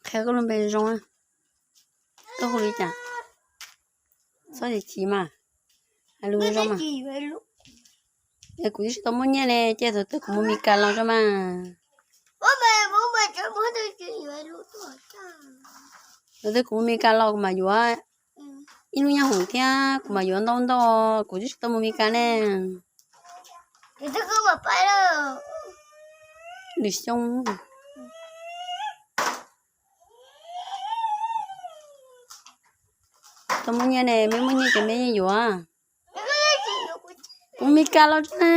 Qhia koj lub npe zoo, koj hu li cas? Txhob chim chim mas, hais lus zoo mas. Es kuv twb tsis tau muaj nyiaj ne, cia thaum twg kuv mus Mes Kas los tso mas. Thaum twg kuv mus Mes Kas los kuv mam yuav ib lub nyob hoom thiab kuv mam yuav ntau ntau, kuv twb tsis tau mus Mes Kas ne. Lwm xyoo. Tau muaj nyiaj ne, meb muaj nyiaj ces meb yeej yuav. Kuv Mes Kas los tso.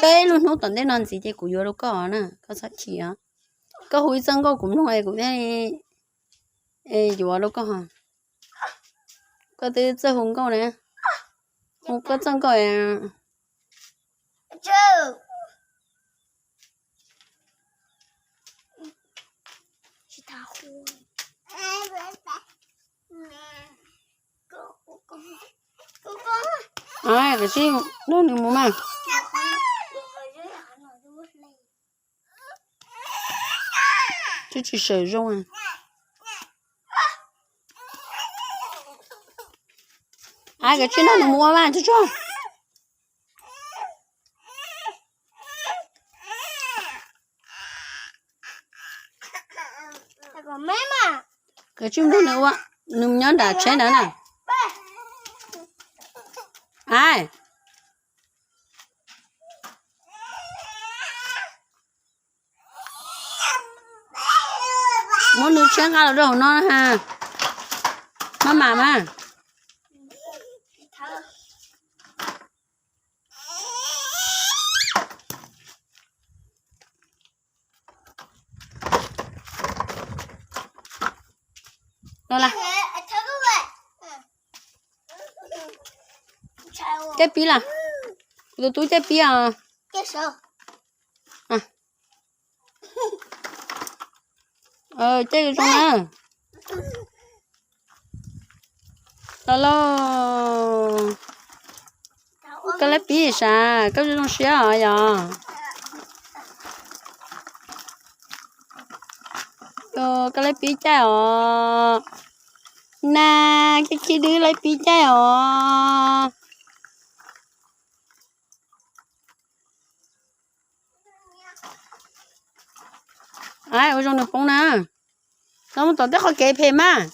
Peb lub hnub tom ntej no ntxiv ces kuv yuav rau koj na, koj txhob chim os. Koj hu ib txoj nkauj kuv mloog es kuv thiaj li yuav rau koj. Koj twb txawj hu nkauj na, hu koj txoj nkauj. Koj tsis nrog nws mus mas. Twb tsis sawv zoo. Koj tsis nrog nws mus ua mas tsuag tsuag. Koj tsis nrog nws ua, nws nyob nram tsheb ntawd na. Ai, muab nws tshiab nqa los rau hauv no na ha. Maj mam mas. Los las. Caij pib las. Kuv tus tub caij pib os. Caij zoo na. Los lauj. Koj laib pib sav, koj zoo siab os yog. Koj laib pib caij os. Na, koj khib dwb laib pib caij os. Ai, ua zoo nws poob na. Los mus tom tej qhov kev phem mas.